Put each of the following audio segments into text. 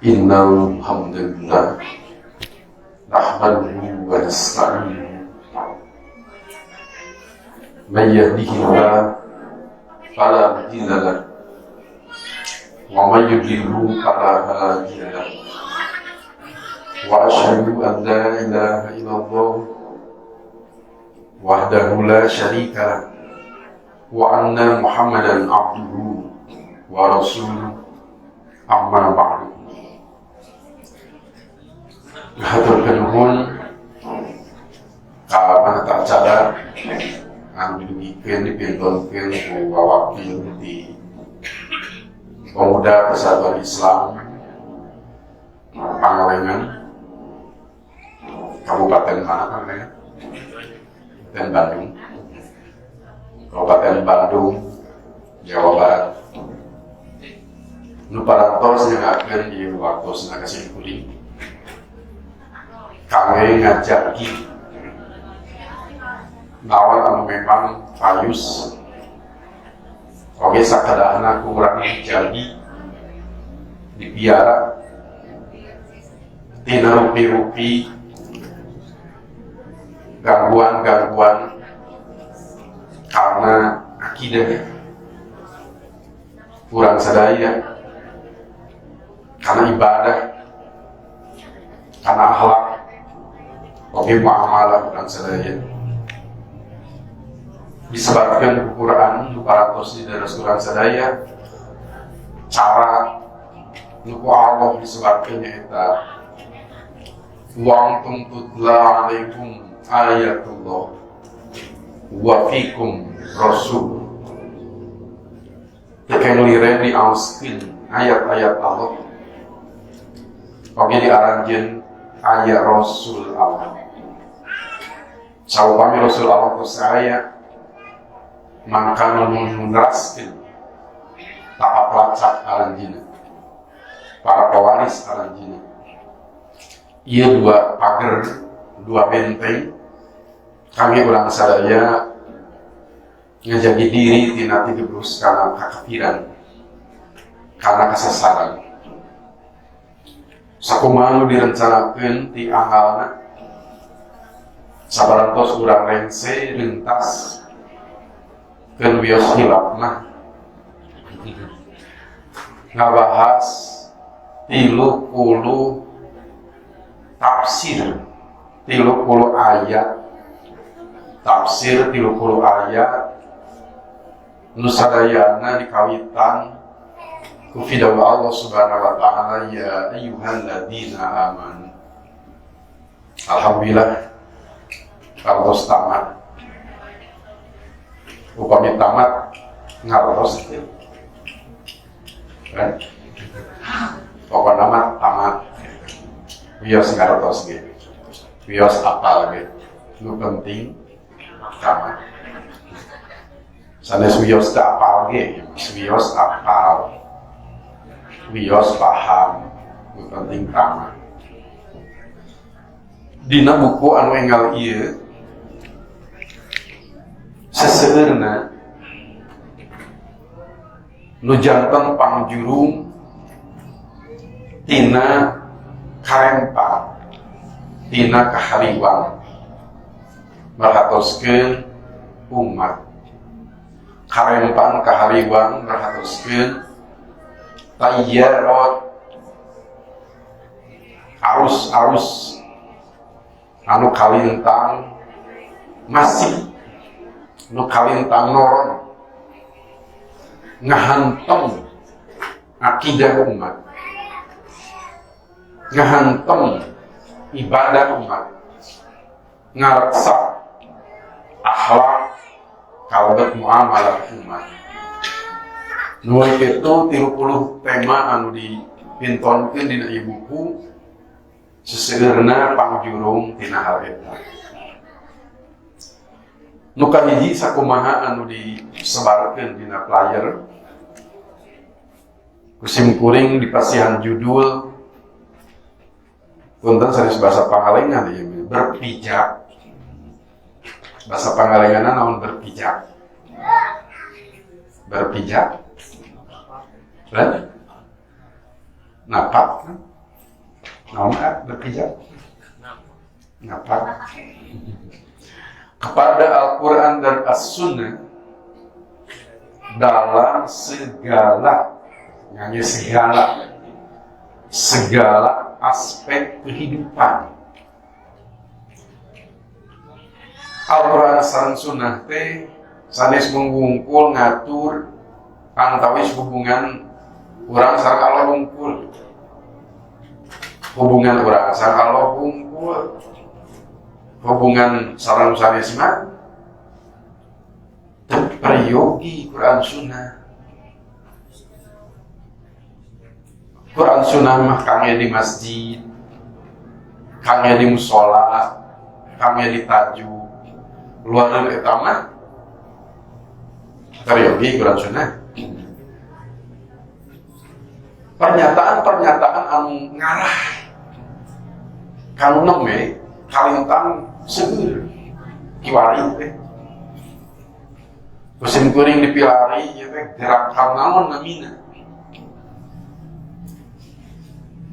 Innal hamdalillah nahmaduhu wa nasta'inuhu may yahdihillahu fala mudilla lahu wa may yudlilhu fala hadiya lahu wa asyhadu an la ilaha illallah wahdahu la syarika lahu wa anna Muhammadan abduhu wa rasuluhu amma ba'du. Hatur nuhun ka panata acara anu didugikeun dipintonkeun ku wawakil di Pemuda Persatuan Islam Pangalengan, Kabupaten mana Pangalengan? Kabupaten Bandung. Kabupaten Bandung, Jawa Barat. Nu parantos nyengakeun di waktosna ka simkuring kangge ngajaki naon anu memang payus oge sakadahna kurang jadi dipiara tina rupi-rupi gangguan-gangguan karena akidah kurang sadaya, karena ibadah, karena akhlak, oge muamalah kurang sadaya disebabkan ku Quran nu parantos di daras urang sadaya. Cara nu ku Allah disebabkan nyaeta wa antum tutla alaikum ayatullah wa fikum rasul. Tekeng liren diaoskeun ayat-ayat Allah oge diaranjeun ayat Rasul Allah. Saupami Rasul Allah ku saya mangka nu neraskeun tapak lacak aranjeunna, para pewaris aranjeunna. Ieu dua pager, dua benteng kami urang sadaya ngajagi diri tina tigebrus kana kakafiran, kana kasasaran. Sakumaha nu direncanakeun ti anggalna sabarantos urang rengse rentas keun wios hilap mah ngabahas 30 tafsir, 30 ayat tafsir, 30 ayat nu sadayana dikawitan ku fidau Allah Subhanahu wa taala, ya ayyuhalladzina amanu. Alhamdulillah kalau tamat, upami tamat ngartos itu kan pokoknya mah tamat wios ngartos gitu, wios apal gitu, nu penting tamat. Sanes wios teu apal ge, wios apal, wios paham, nu penting tamat. Dina buku anu enggal ieu seseueurna nu janten pangjurung tina karempang, tina kahariwang merhatoskeun umat, karempang kahariwang merhatoskeun tayyarot, arus-arus anu kalintang masih, nu kalintang noron ngahantem akidah umat, ngahantem ibadah umat, ngareksak akhlak kalebet muamalah umat. Nu kitu 30 tema anu dipintonkeun dina ieu buku seseueurna pangjurung tina hal eta. Nu kahiji sakumaha anu disebarkeun dina flyer ku simkuring dipasihan judul, punten sanes bahasa Pangalengan ieu, berpijak. Bahasa Pangalenganna naon berpijak? Berpijak? Kan? Napak? Naon berhijab? Ngapak. Kepada Al-Quran dan As-Sunnah dalam segala, nyanyi segala, segala aspek kehidupan. Al-Quran sareng Sunnah teh sanes mungkul ngatur antawis hubungan urang sareng Allah wungkul. Hubungan urang sareng Allah wungkul. Hubungan sareng sanes mah teu peryogi Quran Sunnah. Quran Sunnah mah kangge di masjid, kangge di musola, kangge di tajuk. Luar dari eta mah peryogi Quran Sunnah. Pernyataan-pernyataan anu ngarah kanu neme kalintang seueur kiwari teh. Musim kuring dipilari ieu teh gerakan naon namina.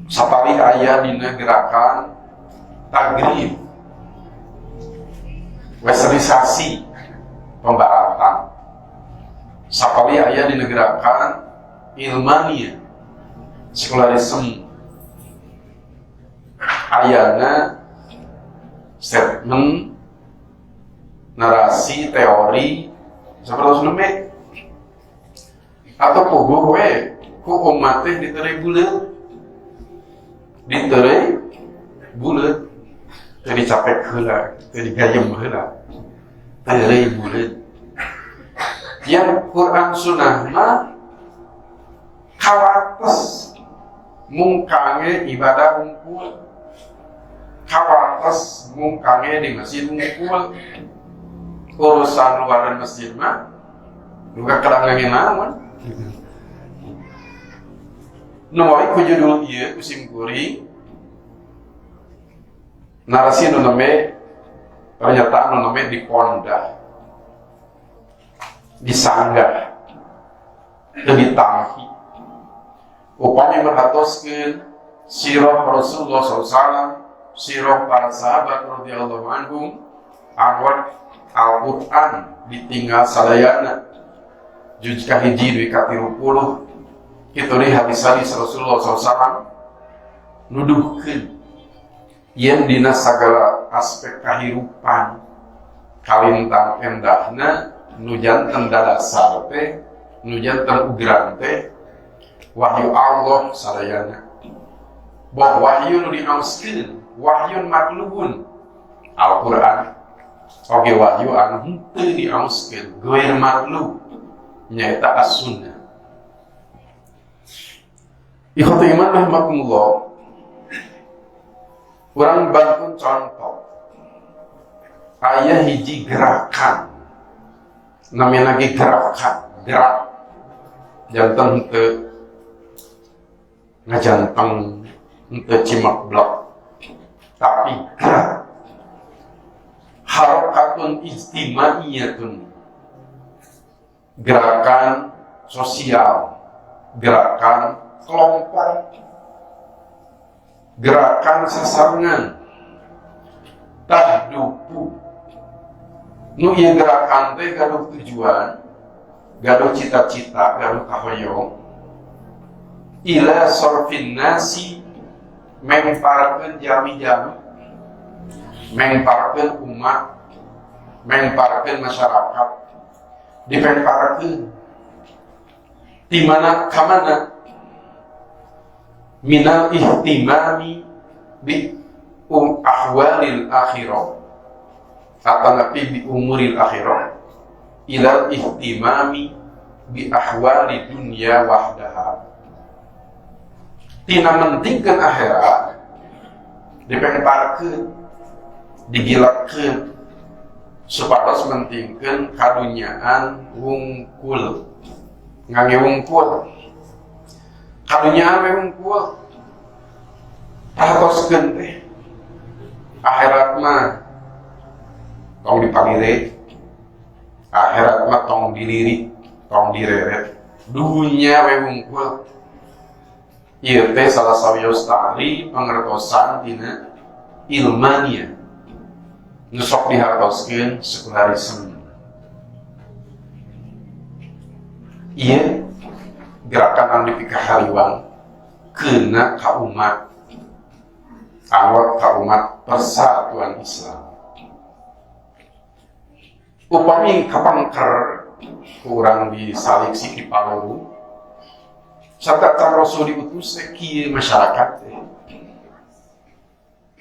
Sapalih aya dina gerakan tagrib, westernisasi, pembaratan. Sapalih aya dina gerakan ilmania, sekularisme. Ayana statement, narasi, teori seperti nembe atau puguh we ku umat teh diterei buleut, diterei buleut, teu dicapek heula, teu digayem heula, terei buleut. Yang Quran Sunnah mah kawates mungkange ibadah wungkul, kawates mungkange di masjid wungkul. Urusan luar dan masjid mah luka kadang ngangge naon. Nu wae ku judul ieu ku sim kuring narasi nu nembe pernyataan nu nembe dipondah, disanggah, teu ditangki. Upami merhatoskeun sirah Rasulullah sallallahu alaihi wasallam, sirah para sahabat radhiyallahu anhum, awat Al-Quran ditinggal sadayana juz kahiji dugi ka 30 kitu deui hadis-hadis Rasulullah sallallahu alaihi wasallam nuduhkeun yen dina sagala aspek kahirupan kalintang endahna nu janten dadasar teh, nu janten ugeran teh wahyu Allah sadayana. Boh wahyu nu diaoskeun, wahyun matlubun Al-Quran. Oge wahyu anu henteu diaoskeun, geuer matlub nyaeta as-sunnah. Ikhwata iman rahimakumullah. Urang bantu contoh. Aya hiji gerakan. Namina ge gerakan, gerak. Janten henteu ngajanteng, henteu cimak blok. Tapi gerak. Harokatun ijtimaiyatun, gerakan sosial, gerakan kelompok, gerakan sasarengan. Tahdupu nu ieu gerakan teh gaduh tujuan, gaduh cita-cita, gaduh kahoyong ila sorfin nasi, mengparkeun jami-jami, mengparkeun umat, mengparkeun masyarakat, dipengparkeun di mana ka mana minal ihtimami bi ahwalil akhirah atau nabi bi umuril akhirah ilal ihtimami bi ahwali dunya wahdaha. Tina mentingkeun akhirat dipengparkeun, digilakeun supados mentingkeun kadunyaan wungkul, ngangge wungkul, kadunyaan we wungkul. Perhatoskeun teh akhirat mah tong dipalire, akhirat mah tong dilirik, tong direret, dunya we wungkul. Ieu teh salah sawios ta'rif pangertosan tina ilmania nu sok dihartoskeun sekularisme. Ieu gerakan anu dipikahariwang keuna ka umat, anggota ka umat persatuan Islam. Upami kapangker kurang disaliksi di Palu, satatan Rasul diutus kieu masyarakat teh.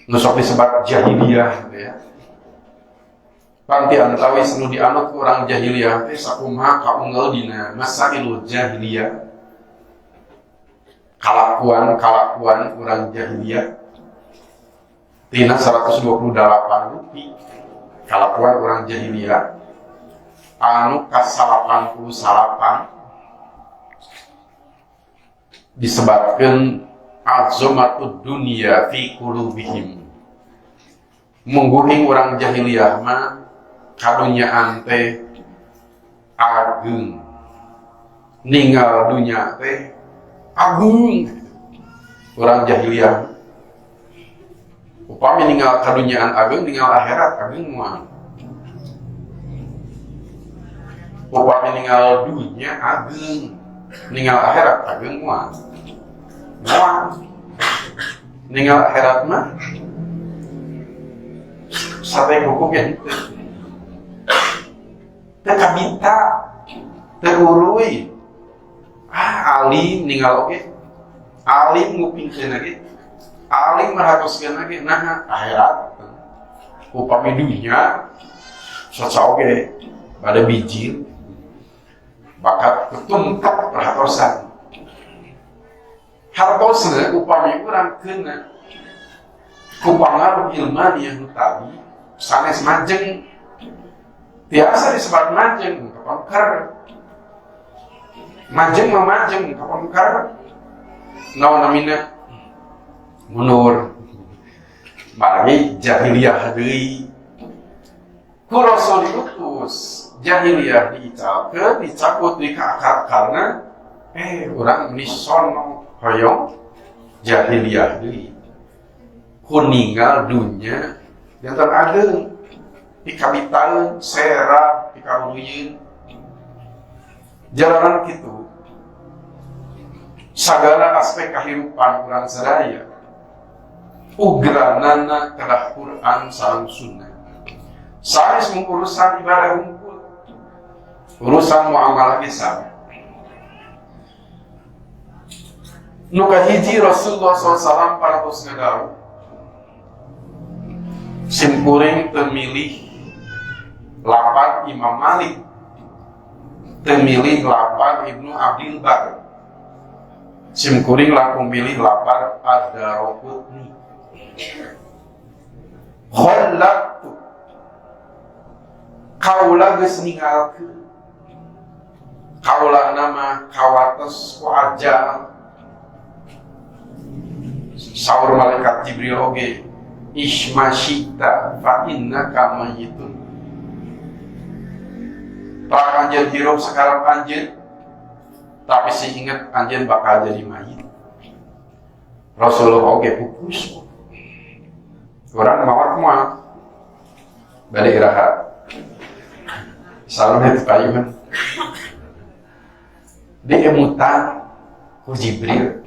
Nu sok disebat jahiliyah teh ya. Panti antawis nu dianut ku urang jahiliyah teh sakumaha kaunggal dina masailul jahiliyah. Kalakuan-kalakuan urang jahiliyah tina 128 rupi kalakuan urang jahiliyah anu ka-89 disebabkan azomatud dunia fi qulubihim. Mungguhing urang jahiliyah mah kadunyaan teh ageung, ninggal dunya teh agung. Urang jahiliyah upami ninggal kadunyaan ageung, ninggal akhirat ageung moal. Upami ninggal dunya ageung, ninggal akhirat ageung moal. Moal. Ninggal akhirat mah sate hukum ya henteu. Teu kabita, teu uruy. Ah, alim ninggal oge. Alim ngupingkeun ge. Alim merhatoskeun ge nah akhirat. Upami dunya saca oge bade bijil bakat ketumplek perhatosan. Hartosna upami urang keuna ku pangaruh ilmaniah nu tadi sanes majeng, tiasa disebat majeng kapangker. Majeng mah majeng kapangker naon namina mundur margi jahiliyah deui. Ku Rasul diutus jahiliyah diicalkeun, dicabut di akar-akarna, urang meni sono hoyong jahiliyah deui. Ku ninggal dunya jantan ageung dikabitaeun serap dikaruyeun jalanan kitu. Sagala aspek kahirupan urang sadaya ugranana kedah Quran sareng sunnah. Sanes mung urusan ibadah hungkul, urusan muamalah ge sami. Nu kahiji Rasulullah sallallahu alaihi wasallam parantos ngadawuh, simkuring teu milih lapan Imam Malik, teu milih lapan Ibnu Abdil Bar, simkuring langkung milih lapan Ad-Daraqutni. Khallaqtu, kaula geus ninggalkeun, kaula nama kawates ku ajal. Saur malaikat Jibril oge, isma syita fa innaka mayyitun. Prak anjeun hirup sekarang anjeun, tapi si inget anjeun bakal jadi mayit. Rasulullah oge pupus. Urang mawat moal bade iraha. Salam itu payuhan. Diemutan ku Jibril.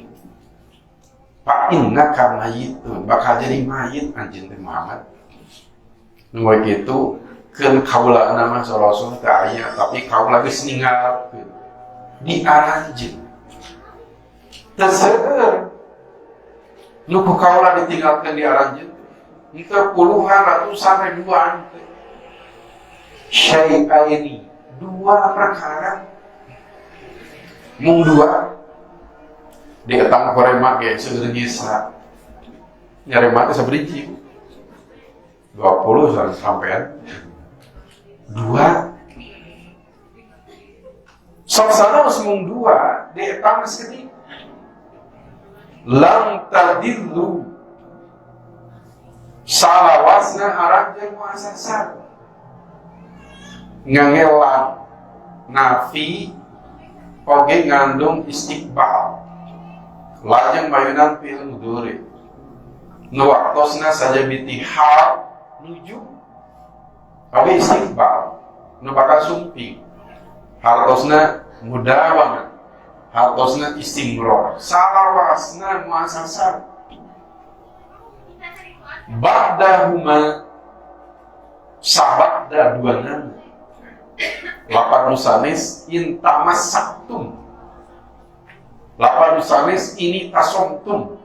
Fa innaka mayyitun, bakal jadi mayit anjeun teh Muhammad. Nu kitu keun kaula mah Rasul teh aya, tapi kaula geus ninggalkeun di aranjeun. Teu seueur nu ku kaula ditinggalkeun di aranjeun teh puluhan, ratusan, ribuan teh. Syai'aini, dua perkara. Mung dua. Di etang korema ge seueur nyisa. Nyarema teh sabriji. 20 sampean. Dua. Sok sanaos mung dua, di etang geus gede. Lam tadillu salawasna aranjeun muasasat. Ngangelan nafi oge ngandung istiqbal. Lajeng mayunan fi'il mudhari. Nu waktosna sajabiti hal nuju awi istiqbal nu bakal sumping. Hartosna mudawamah, hartosna istimror, salawasna muasasah. Ba'dahuma sabada dua nama. Lapan nusanis intamasaktum, lapan nusanis ini tasomtum.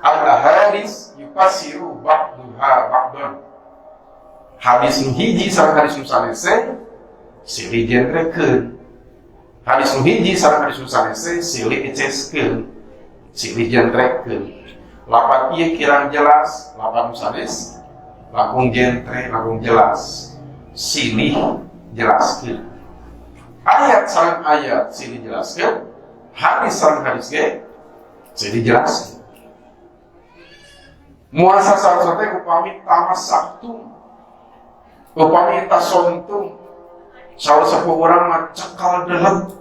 Al-ahadis yupasiru ba'duha ba'don. Hadis nu hiji sareng hadis nu sanes silih jentrekeun. Hadis nu hiji sareng hadis nu sanes silih eceskeun, silih jentrekeun. Lapan ieu kirang jelas, lapan nu sanes langkung jentre, langkung jelas, silih jelaskeun. Ayat sareng ayat silih jelaskeun, hadis sareng hadis ge silih jelaskeun. Muasasah teh upami tamasaktum, upami tasontum, saur sepuh urang mah cekal delet,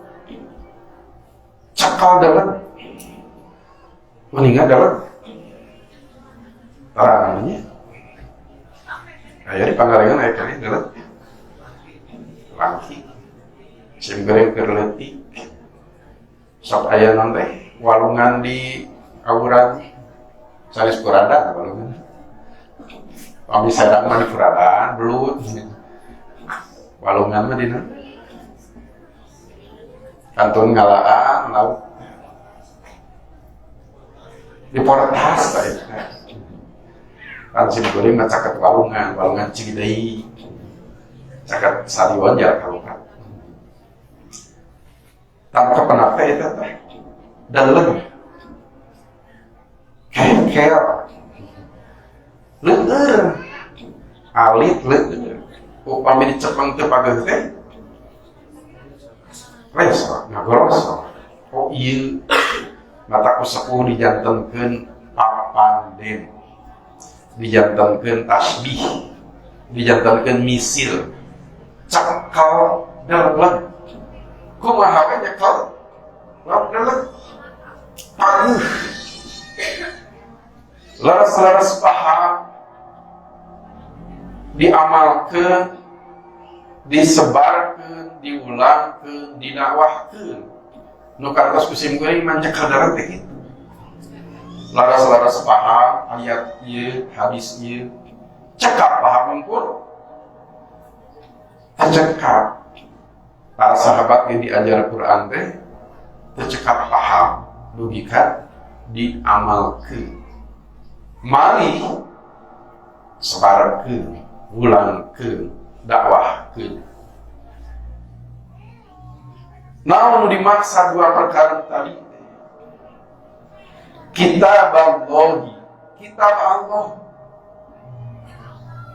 cekal delet, meninggal delet, tarang namanya. Aya di Pangalengan aya kali delet, langki, sim goreng keur leutik, sok aya naon teh walungan di awuran. Sanes Purada walungan. Pami Serang mah di Puradaan, belut. Walungan mah dina kantun ngalaan lauk. Di Portas tah eta. Kan sim kuring mah caket walungan, walungan Ciwidey. Caket stadion jarak kalukat. Tangkep teh eta teh. Dalem. Kekel leueur alit leueur upami dicepeng teu pageuh teh resok ngagorosok. Oh ieu mata ku sepuh dijantenkeun papanden, dijantenkeun tasbih, dijantenkeun misil, cekal deleng kumaha we nyekel deleng paguh. Laras-laras paham diamalkeun, disebarkeun, diulangkeun, didakwahkeun. Nu kartos ku sim kuring mah nyekel darat teh kitu. Laras-laras paham ayat ieu, hadis ieu, cekap paham unggul. Tacekap. Para sahabat yang diajar Quran teh teu cekap paham, dugi ka diamalkeun. Mari sebarkeun, ulangkeun, dakwahkeun. Naon nu dimaksa dua perkara tadi? Kitab Allah, kitab Allah,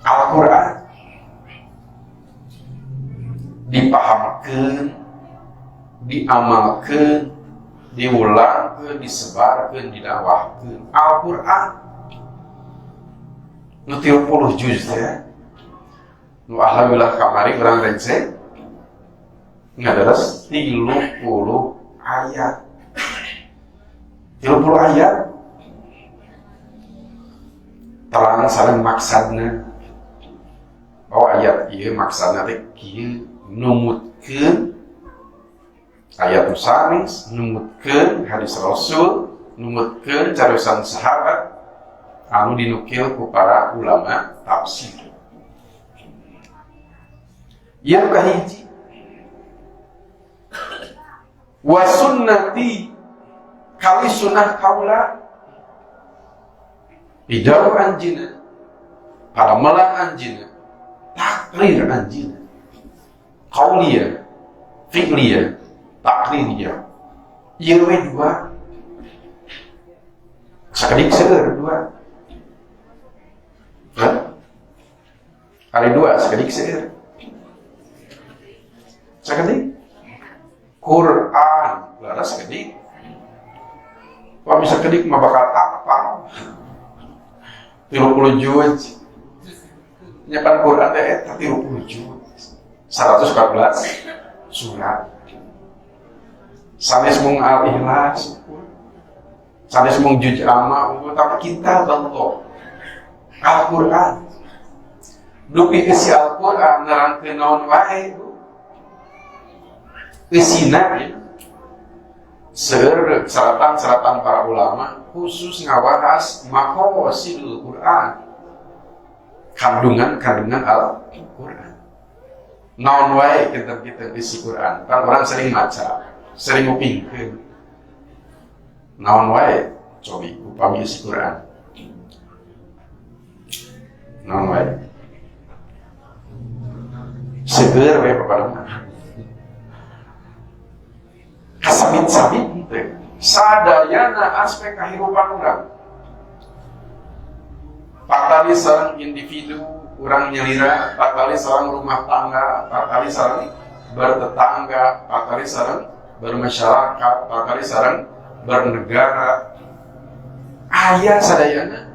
Al-Quran dipahamkeun, diamalkeun, diulangkeun, disebarkeun, didakwahkeun. Al-Quran nu 30 juz teh. Nu alhamdulillah kamari urang rengse ngadaras 30 ayat. 30 ayat terang sareng maksadna. Oh ayat ieu maksadna teh kieu, numutkeun ayat nu sanes, numutkeun hadis Rasul, numutkeun cariosan sahabat anu dinukil ku para ulama tafsir. Ieu kahiji. Wa sunnati kali sunnah kaula pidawuh anjeunna, padamelan anjeunna, takrir anjeunna, qauliyah, fi'liyah, takririya. Ieu we dua. Sakedik seueur dua. Hah? Kali dua sakedik seueur. Sakedik Quran laras sakedik. Wah bisa kedik mah bakal apal. 30 juz. Nyapan Quran teh eta 30 juz. 114 surat. Sanes mung Al-Ikhlas. Sanes mung juz amma, tapi kitab Allah. Al-Qur'an. Dupi isi Al-Qur'an nerangkeun naon wae, Bu. Eusina ya. Seueur seratan-seratan para ulama khusus ngabahas maqasidul Quran. Kandungan-kandungan Al-Quran. Naon wae kita isi Quran. Kan orang sering maca, sering ngupingkeun. Naon wae cobi upami isi Quran. Naon wae. Seueur we papadana. Kasabit-sabit teh. Sadayana aspek kehidupan urang. Patali sareng individu, urang nyalira, patali sareng rumah tangga, patali sareng bertetangga, patali sareng bermasyarakat, patali sareng bernegara. Aya sadayana.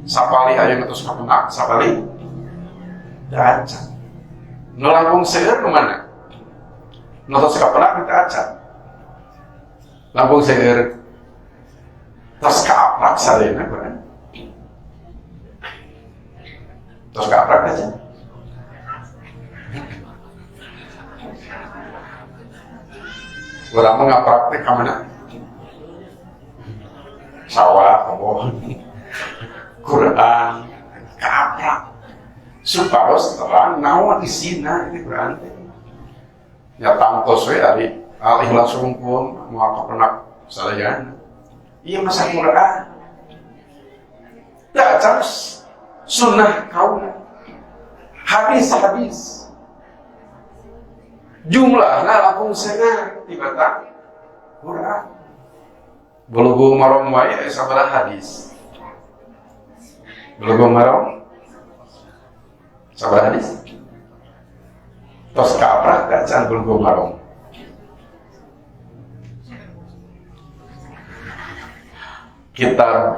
Sapali aya nu tos kapenak, sapali teu acan. Nu langkung seueur nu mana? Nu tos kapenak teu acan. Langkung seueur tos kaaprak sadayana Quran. Terus kaprak aja. Orang mah ngaprak teh ka mana? Sawah, kebon, Quran, kaprak. Supados terang naon isina ini Quran teh. Ya tangtos we ari Al-Ikhlas hungkul moal kapenak sadayana. Ieu masa Quran. Teu acan sunnah kaula, hadis-hadis, jumlahna langkung seueur tibatan Quran. Bulughul Maram wae aya sabaraha hadis. Bulughul Maram sabaraha hadis? Tos kaprah teh acan Bulughul Maram. Kitab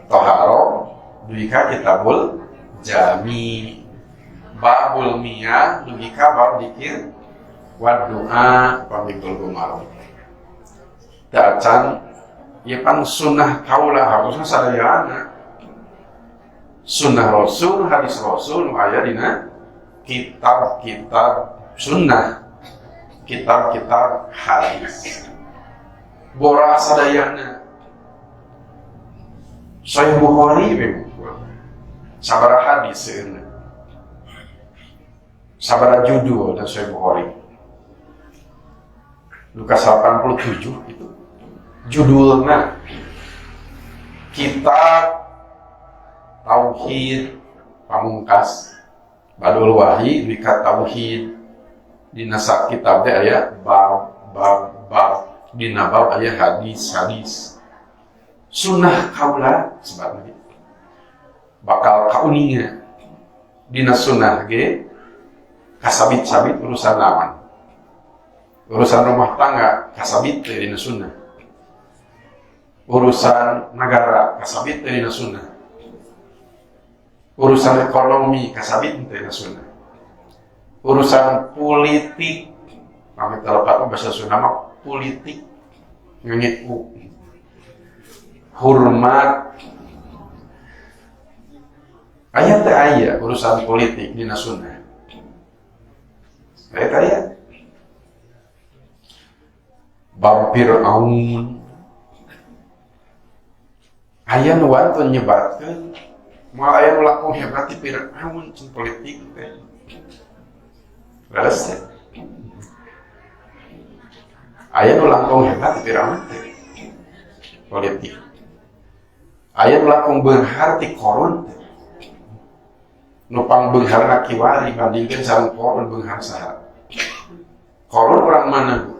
Toharo dugi ka Kitabul Jami, Babul Miyah dugi ka bab dikir wa doa pami Bulughul Maram. Teu acan ieu pan sunnah kaula harusna sadayana. Sunnah Rasul, hadis Rasul nu aya dina kitab-kitab sunnah, kitab-kitab hadis. Bora sadayana. Sahih Bukhari we sabaraha hadis seueurna. Sabaraha judul dan Sahih Bukhari. Lukas 87 itu judulna Kitab Tauhid Pamungkas Badul Wahyi Wika Tauhid. Dina kitab teh aya bab bab bab, dina bab aya hadis hadis. Sunnah kaula sebabna bakal kauninga dina sunnah ge kasabit-sabit urusan naon, urusan rumah tangga kasabit teh dina sunnah, urusan negara kasabit teh dina sunnah, urusan ekonomi kasabit teh dina sunnah, urusan politik kami terlepas bahasa Sunda mah politik ngengeku hormat aya teh aya urusan politik dina sunnah aya teh aya bab Fir'aun aya nu wantun nyebatkeun moal aya nu langkung hebat ti Fir'aun cing politik teh leres teh aya nu langkung hebat ti Fir'aun teh politik. Aya nu langkung beunghar ti Korun teh. Nu pangbeungharna kiwari bandingkeun sareng Korun beunghar saha? Korun orang mana, Bu?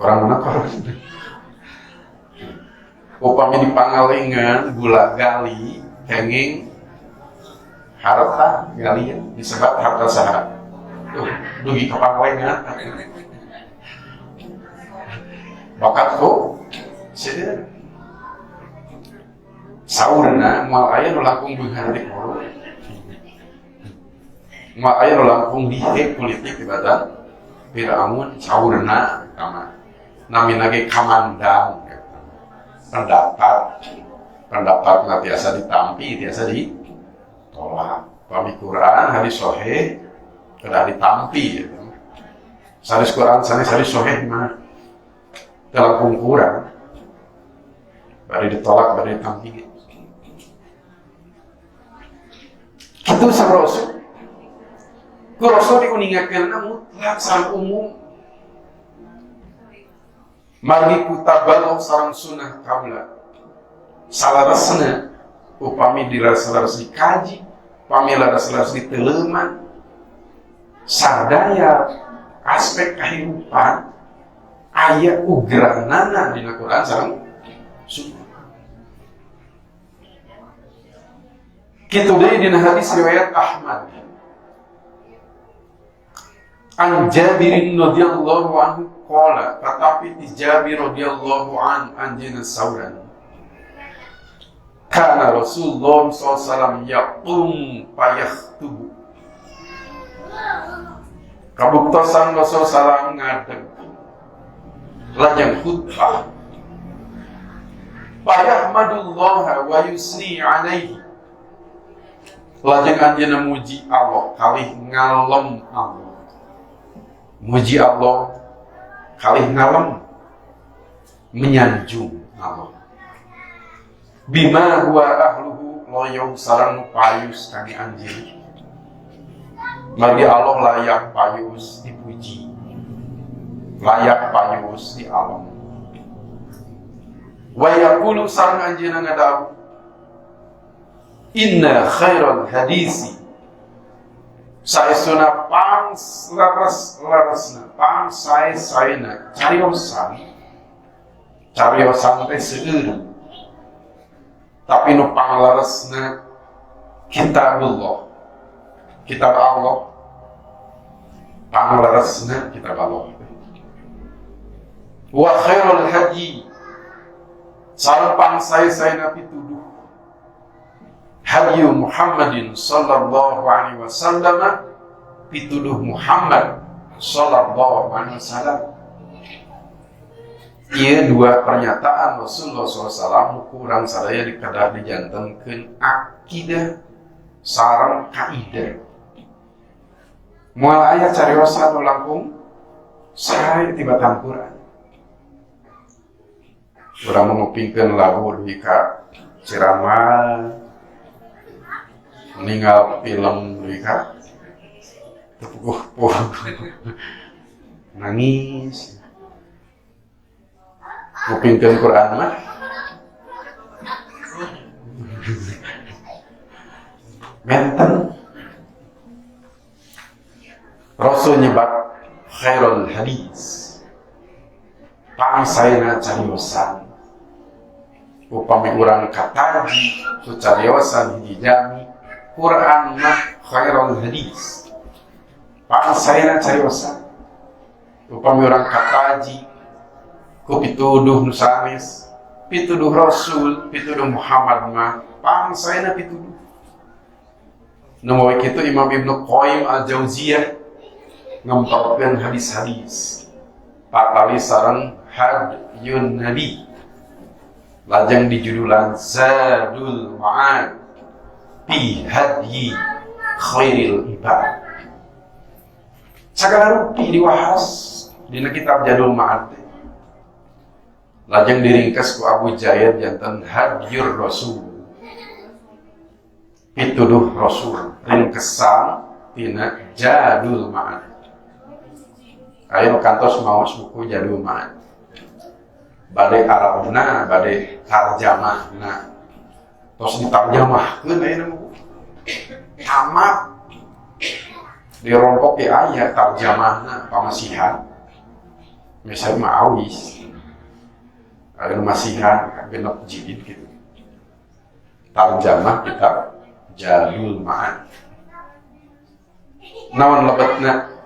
Orang mana Korun? Upami di Pangalengan gula gali kenging harta galian disebat harta saha? Tuh, dugi ka Pangalengan. Bakat ku seueur. Saurna moal aya nu langkung beunghar ti Korun. Moal aya nu langkung dihe politik tibatan Firaun saurna kama. Namina ge kamandang pendapat. Pendapat mah tiasa ditampi, tiasa ditolak. Pami Quran hadis sahih kedah ditampi gitu. Sanes Quran sanes hadis sahih mah teu kurang. Bari ditolak, bari ditampi gitu. Kitu sang Rasul. Ku Rasul diuningakeunna mutlak sareng umum. Margi ku tabalugh sareng sunnah kaula. Salaresna upami dilaras-laras dikaji, upami laras-laras diteleuman, sadaya aspek kehidupan aya ugeranana dina Quran sareng sunnah. Kitu deui dina hadis riwayat Ahmad. An Jabirin radhiyallahu anhu qala, tetapi di Jabir radhiyallahu an anjeunna sauran. Kana Rasulullah sallallahu alaihi wasallam yaqum payakhtubu. Kabuktosan Rasul sallam ngadeg lajeng khutbah. Payahmadullaha wa yusni alaihi. Lajeng anjeunna muji Allah kalih ngalem Allah. Muji Allah kalih ngalem, menyanjung Allah. Bima huwa ahluhu loyong sareng payus kangge anjeun. Margi Allah layak payus dipuji, layak payus di alam. Wa yaqulu sareng anjeunna ngadawuh, inna khairal hadisi, saestuna pang leres-leresna, pang sae-saena cariosan, cariosan teh seueur, tapi nu pangleresna kitabullah, kitab Allah, pangleresna kitab Allah. Wa khairul hadi, sareng pang sae-saena pituduh hadiyu Muhammadin sallallahu alaihi wasallam, pituduh Muhammad sallallahu alaihi wasallam. Ieu dua pernyataan Rasulullah sallallahu alaihi wasallam kurang sadaya dikedah dijantenkeun akidah sareng kaidah. Moal aya cariosan nu langkung sae tibatan Quran. Urang ngupingkeun lagu dugi ka ceramah, meninggal film dugi ka tepuguh nangis. Ngupingkeun Quran mah benten. Rasul nyebat khairul hadis, pangsaena cariosan. Upami urang kataji ku cariosan hiji jami, Quran mah khairul hadis, pangsaena cariosan. Upami urang kataji ku pituduh nu sanes, pituduh Rasul, pituduh Muhammad mah pangsaena pituduh. Nu mawa kitu Imam Ibnu Qayyim Al-Jauziyah ngempelkeun hadis-hadis patali sareng hadyun Nabi, lajeng dijudulan Zadul Ma'ad fi hadyi khairil ibad. Sagala rupi diwahas dina kitab Zadul Ma'ad. Lajeng diringkes ku Abu Jayyid janten Hadyur Rasul, pituduh Rasul, ringkesan tina Zadul Ma'ad. Ayo kantos maos buku Zadul Ma'ad. Bade Arabna, bade tarjamahna. Tos ditarjamahkeun ayeuna buku. Tamat. Dirompok ge aya tarjamahna pamasihan. Misalnya mah awis. Aya masihan genep jilid gitu. Tarjamah kitab Zadul Ma'ad. Naon lebetna?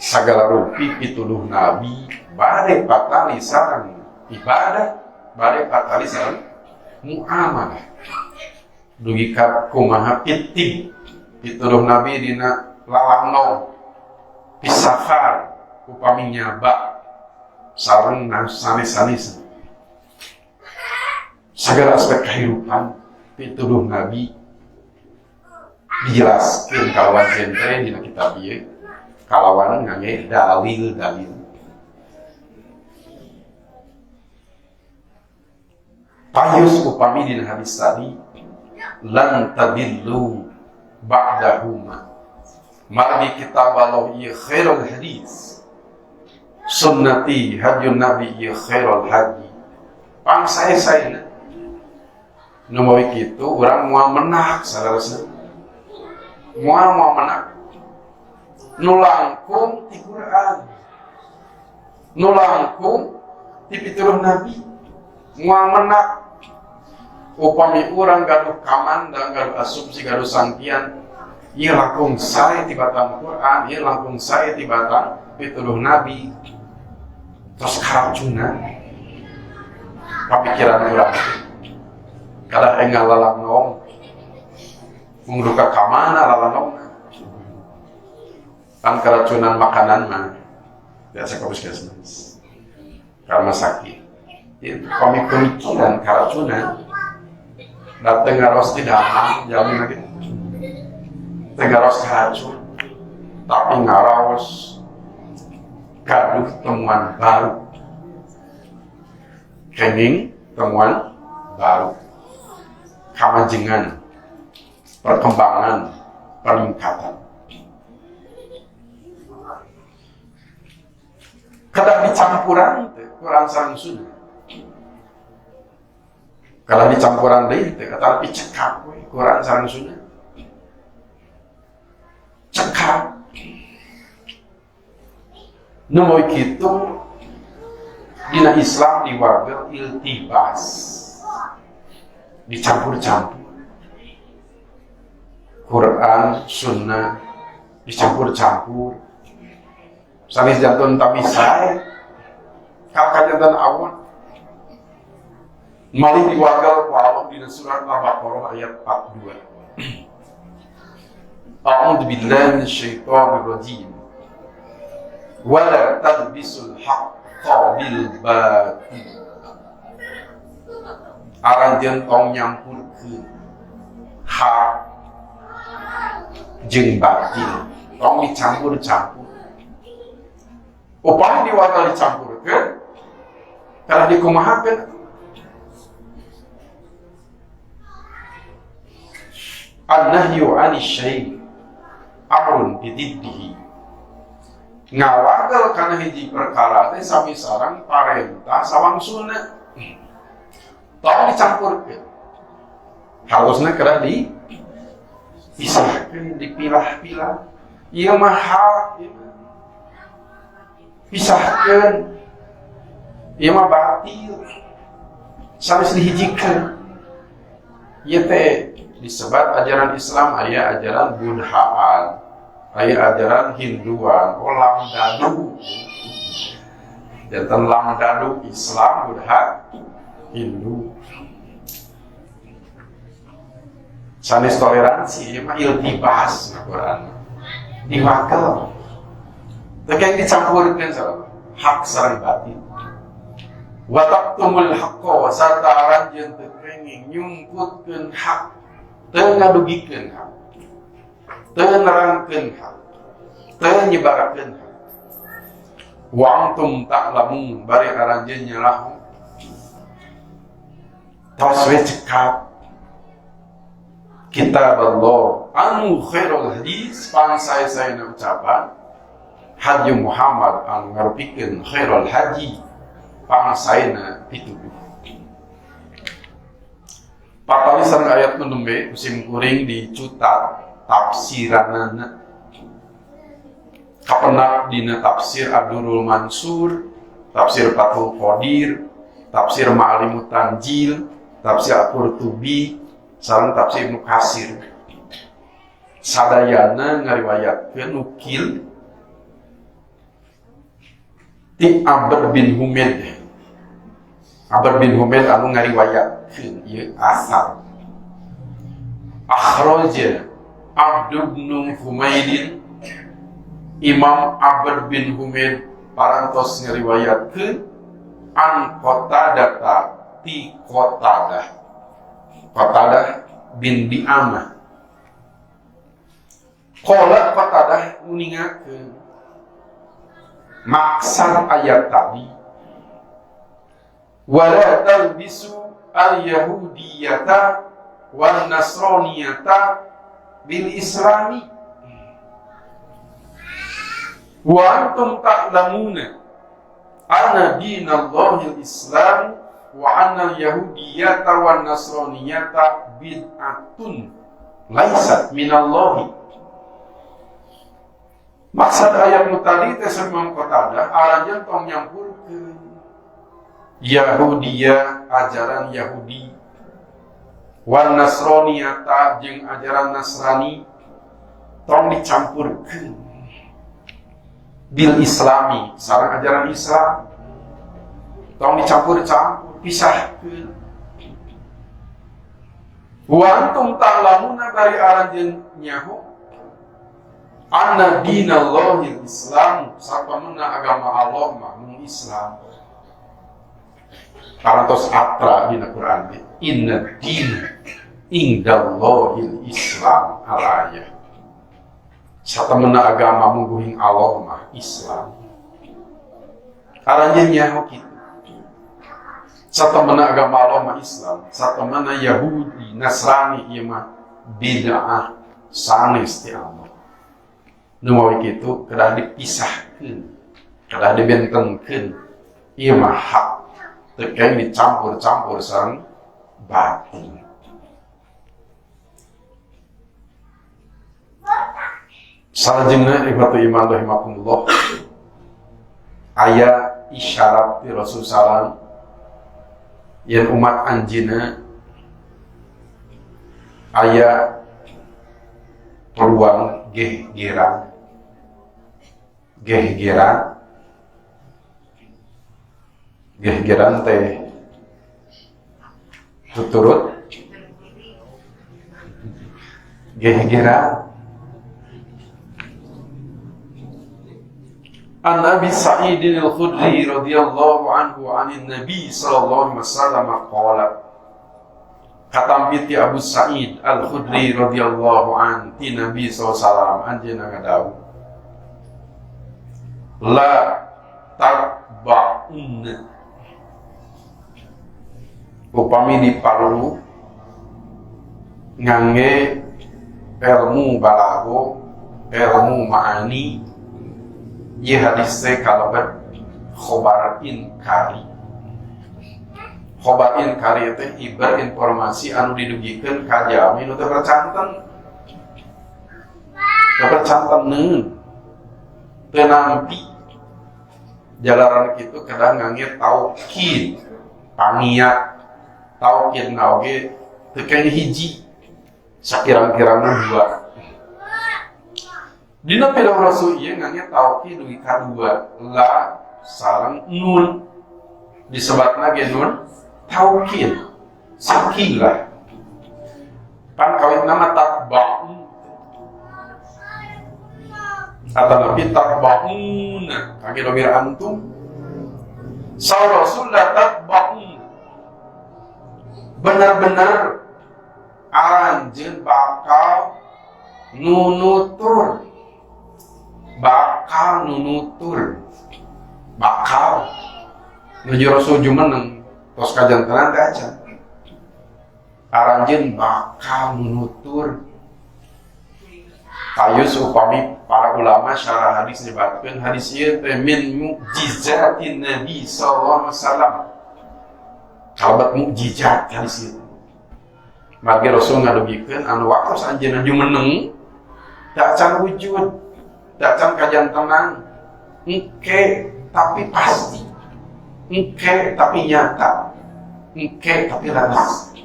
Sagala rupi pituduh Nabi bade patali sareng ibadah, bade patali sareng muamalah. Dugi ka kumaha pitib pituduh Nabi dina lalangno pisafar upami nyaba. sareng sanes-sanes. Segala aspek kehidupan pituduh Nabi dijelaskeun kalawan jentre dina kitab ieu kalawan ngangge dalil-dalil. Payus upami dina hadis tadi lan tadillu ba'dahuma. Margi kitab Allah ieu khairul hadis. Sunnati hadyun nabi ieu khairul hadi. Pangsae-saena. Nu mawi kitu urang moal menak salarasna. Moal menak. Nu langkung ti Quran. Nu langkung ti pituduh Nabi. Moal menak. Upami urang gaduh kamandang, gaduh asumsi, gaduh sangkian, ieu langkung sae tibatan Quran, ieu langkung sae tibatan pituduh Nabi. Terus karacunan pamikiran urang. Kalah enggal lalanong, mung duka ka mana lalanong? Kan keracunan makanan mah biasa ke puskesmas karena sakit. Itu kami pemikiran keracunan datang ngaros di dahang jamin lagi ngaros keracun tapi ngaros gaduh temuan baru, kenging temuan baru, kamajengan, perkembangan, peningkatan. Kadang dicampuran Quran sareng sunnah. Kalau dicampuran deui teh tapi cekap we Quran sareng sunnah. Cekap. Nu moal kitu dina Islam diwagel iltibas. Dicampur-campur. Quran, sunnah dicampur-campur. Sanes janten tamisai, kalau janten awan. Malih diwagel ku Allah dina surat Al-Baqarah ayat 42. A'udzu billahi minasyaitonir rajim. Wala talbisul haqqa bil batil. Aranjeun tong nyampurkeun hak jeung batil, tong dicampur-campur. Upami diwagel dicampurkeun, kalah dikumahakeun. An-nahyu 'ani syai' amrun bididdihi. Ngawagel kana hiji perkara teh sami sareng parentah sawangsulna. Tong dicampurkeun. Harusna kedah dipisahkeun, dipilah-pilah. Ieu mah hak, ieu mah pisahkeun. Ieu mah batil. Sanes dihijikeun. Ieu teh disebat ajaran Islam aya ajaran Buddhaan, aya ajaran Hinduan, oh lamdadu. Janten lamdadu Islam, Buddha, Hindu. Sanes toleransi, ieu mah iltibas na Quran. Diwakel. Teu yang dicampurkeun sareng hak sareng batil. Wa taqtumul haqqa sarta aranjeun teu kenging nyungkutkeun hak, teu ngadugikeun hak, teu nerangkeun hak, teu nyebarkeun hak. Wa antum ta'lamun bari aranjeun nyaraho. Tos we cekap kitab Allah anu khairul hadis pangsae-saena ucapan hadi Muhammad anu ngarupikeun khairul haji pangsaena pituduh. Patali sareng ayat nu nembe musim kuring dicutat tafsiranana. Kapenak dina tafsir Abdurul Mansur, tafsir Fathul Qadir, tafsir Ma'alimut Tanzil, tafsir Al-Qurtubi, sareng tafsir Ibnu Katsir. Sadayana ngariwayatkeun nukil ti Abd bin Humaid. Abd bin Humaid anu ngariwayatkeun ieu asar. Akhraja Abd bin Humaidin, Imam Abd bin Humaid parantos ngariwayatkeun an Qatadah ti Qatadah, Qatadah bin Di'amah. Qala Qatadah uningakeun maksad ayat tadi wala talbisu al-yahudiyata wan nasraniyata bil islami wa antum ta'lamuna anna dinallahi al-islam wa anna al-yahudiyata wan nasraniyata bid'atun laisat minallahi. Maksud ayat nu tadi teh Imam Qatadah aranjeun tong nyampurkeun Yahudiya ajaran Yahudi wan Nasraniyata jeung ajaran Nasrani tong dicampurkeun bil Islami sareng ajaran Islam tong dicampur-campur pisahkeun. Wa antum ta'lamuna bari aranjeun nyaho anna dinallahi Islam sapamena agama Allah mah mung Islam. Parantos atra dina Quran inna dina indallahil Islam al-ayah. Satemena agama mungguhing Allah mah Islam. Aranjeun nyaho kitu. Satemena agama Allah mah Islam, satemena Yahudi, Nasrani ieu mah bid'ah sanes ti Allah. Nu mawi kitu kedah dipisahkeun, kedah dibentenkeun. Ieu mah hak teu keng dicampur-campur sareng batin. Salajengna ikhwatu iman rahimakumullah aya isyarat ti Rasul sallam yen umat anjeunna aya peluang gehgeran gehgeran gehgeran teh tuturut gehgeran. An Abi Sa'id al-Khudri radhiyallahu anhu anin Nabi sallallahu alaihi wasallam qala, katampi ti Abu Sa'id al-Khudri radhiyallahu an ti Nabi sallallahu alaihi wasallam anjeunna ngadawuh la tarba'un, upami diparlu ngangge ilmu balago ilmu ma'ani ieu hadis teh kalebet khobar inkari. Khobar inkari teh ibar informasi anu didugikeun ka jalmi nu teu percanten. Teu percanten neun. Teu nampi. Jalaran kitu kedah ngangge taukid, pangiat. Taukid na oge teu kaya hiji. Sakirang-kirangna dua. Dina pidauh Rasul ieu ngangge taukid dugi ka dua, la sareng nun. Disebatna ge nun taukid, sakilah. Pan kawitna mah tatba'un atanapi tatba'un kangge domir antum. Saur Rasul la tatba'un, benar-benar aranjeun bakal nunutur, bakal nunutur, bakal nuju Rasul jumeneng tos kajantenan teh acan. Aranjeun bakal nunutur. Tayus upami para ulama syarah hadis nyebatkeun hadis ieu teh min mukjizatin Nabi sallallahu alaihi wasallam. Kalebet mukjizat hadis ieu. Margi Rasul ngadugikeun anu waktos anjeunna jumeneng teh acan wujud, teh acan kajantenan, engke tapi pasti, engke tapi nyata, engke tapi leres.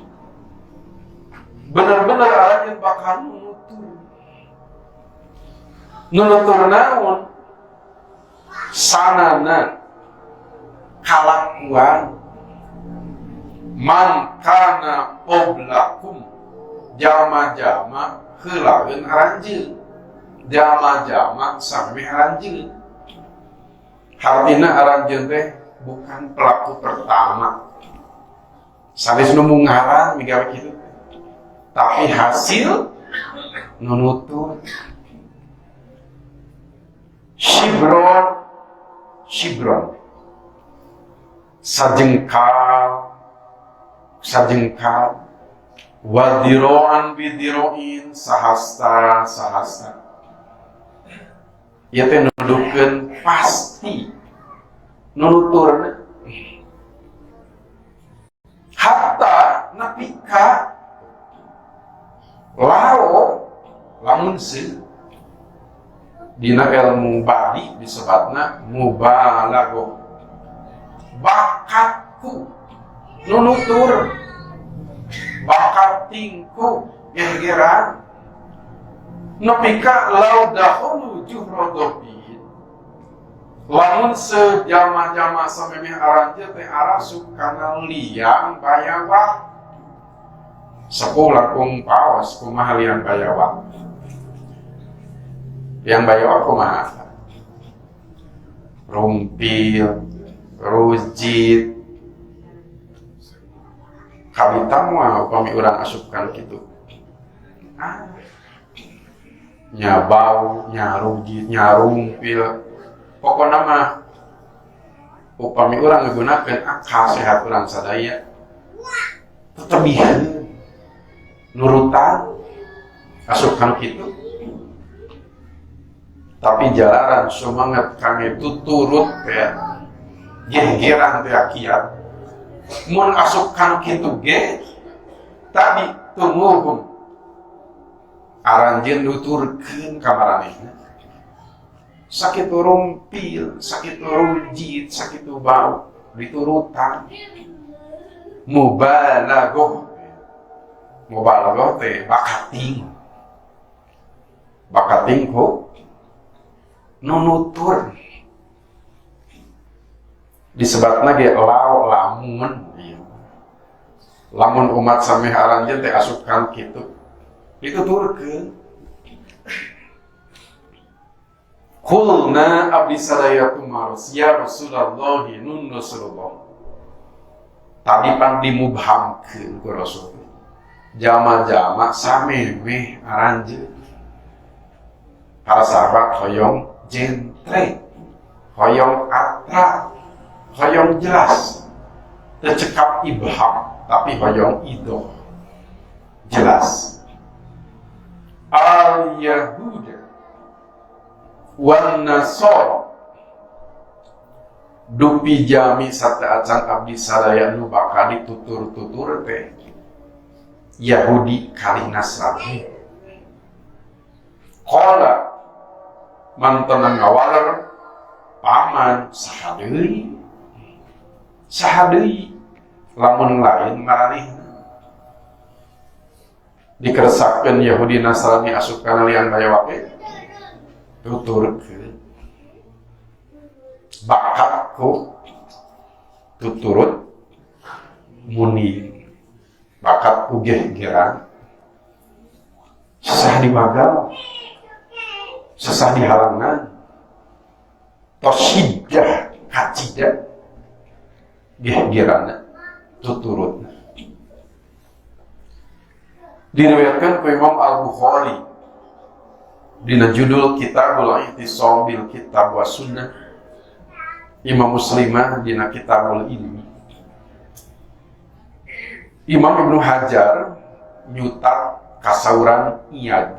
Bener-bener aranjeun bakal nunutur. Nunutur naon? Sanana kalakuan man kana qablakum, jama-jama heulaeun aranjeun, jama-jama sameh aranjeun. Hartina aranjeun teh bukan pelaku pertama. Sanes nu mungaran migawe kitu. Tapi hasil nu nutur. Shibron shibron. Sajengkal sajengkal wa diro'an bidiro'in sahasta sahasta. Ieu teh nuduhkeun pasti nunuturna hatta nepi ka lao lamun seuh dina ilmu badi disebatna mubalaghah bakatku nunutur bakat tingku gergeran nepi ka lau dahulu juhra dhabbin lamun sejama-jama samemeh aranjeun teh arasuk kana liang bayawak sepuh langkung paos kumaha liang bayawak liang bayawak kumaha rumpil rujit kabita moal upami urang asupkan kitu ah nya bau nya rujit nya rumpil pokona mah upami urang nggunakeun akal sehat urang sadaya tetebihan nurutan asup kanu kitu tapi jalaran sumanget kami tuturut teh gegeran teh kiat mun asup kanu kitu ge tadi tumuhum aranjeun nuturkeun ka maranehna sakitu rumpil sakitu rujit sakitu bau diturutan mubalaghah mubalaghah teh bakating bakating ku nunutur disebatna ge lao lamun lamun umat sameh aranjeun teh asup kan kitu dituturkeun Qulna abdi sadaya tumaros ya Rasulullah nun Rasulullah tadi pan dimubhamkeun ku Rasul jama-jama samemeh aranjeun para sahabat hoyong jentre hoyong akrab hoyong jelas tercekap ibham tapi hoyong idoh jelas al yahuda wan nasara dupi jami sateuacan abdi sadaya nu bakal ditutur-tutur teh Yahudi kalih Nasrani qala mantena ngawaler paman saha deui saha deui lamun lain maranehna dikeresapkeun Yahudi Nasrani asup kana liang bayawak ge tuturkeun bakat ku tuturut muni bakat ku gegeran sesah diwagal sesah dihalangan tosidah kacida gegeranna tuturutna diriwayatkan ku Imam Al-Bukhari dina judul Kitabul I'tisam bil Kitab wa Sunnah Imam Muslimah dina Kitabul Ilmi Imam Ibnu Hajar nyutat kasauran Iyad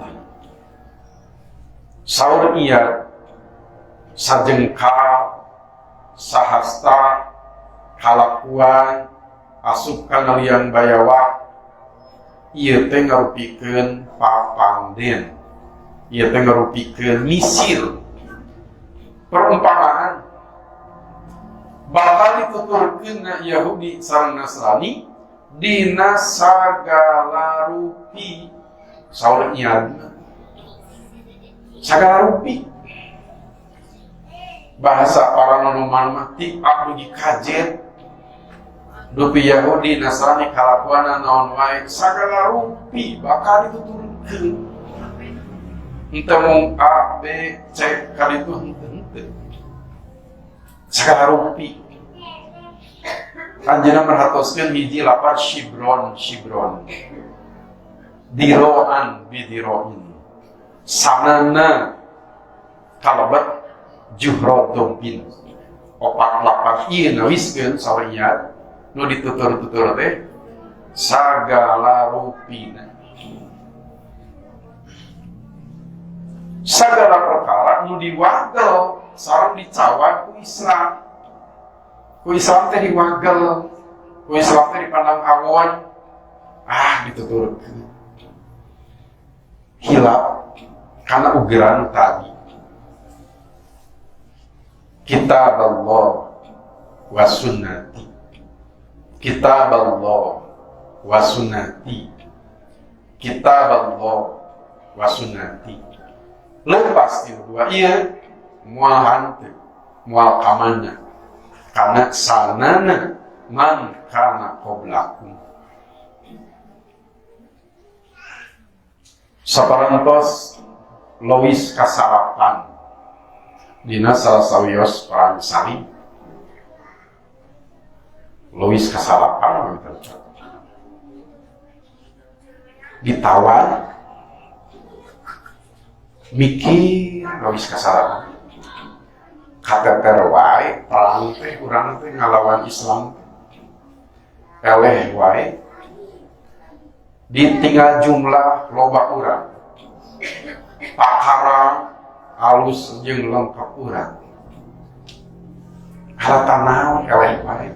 saur Iyad sajengkal sahasta kalakuan asup kana liang bayawak ieu teh ngarupikeun papanden ieu teh ngarupikeun misil perumpamaan bakal dituturkeun na Yahudi sareng Nasrani dina sagala rupi saur Iyad sagala rupi bahasa para nonoman mah ti abdi kajet dupi Yahudi Nasrani kalakuanna naon wae sagala rupi bakal dituturkeun henteu mung A B C kali itu henteu henteu. Sagala rupi. Anjeunna merhatoskeun hiji lapar shibron shibron. Diroan bidiroin. Sanana kalebet juhro dombin. Opat lapar ieu nawiskeun sawayat nu ditutur-tutur teh sagala rupina. Sagala perkara nu diwagel sareng dicawag ku Islam. Ku Islam teh diwagel, ku Islam teh dipandang awon, ah dituturkeun. Hilap karena ugeran tadi. Kitab Allah wa sunnati. Kitab Allah wa sunnati. Kitab Allah wa sunnati. Lepas di dua iya mual hanteu, mual kamana. Karena sanana man kana qoblakum. Saparantos Louis kasalapan dina salah sawios perang salib. Louis kasalapan ditawan mikir Louis kasalapan kateter wae perang teh urang teh ngalawan Islam eleh wae ditinggal jumlah loba urang pakara alus jeung lengkap urang harta naon eleh wae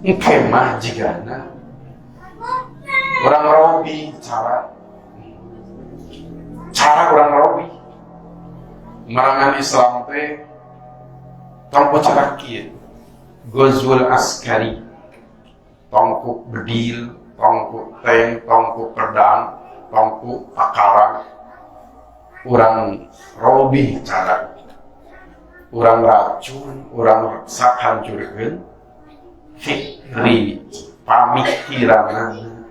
engke mah jigana urang robi cara urang robi merangan Islam teh tong cara kieu Ghazwul Askari tongku bedil, tongku tank, tongku pedang, tongku takaran, urang robih cara, urang racun, urang sak hancurkeun fikri pamikiranana,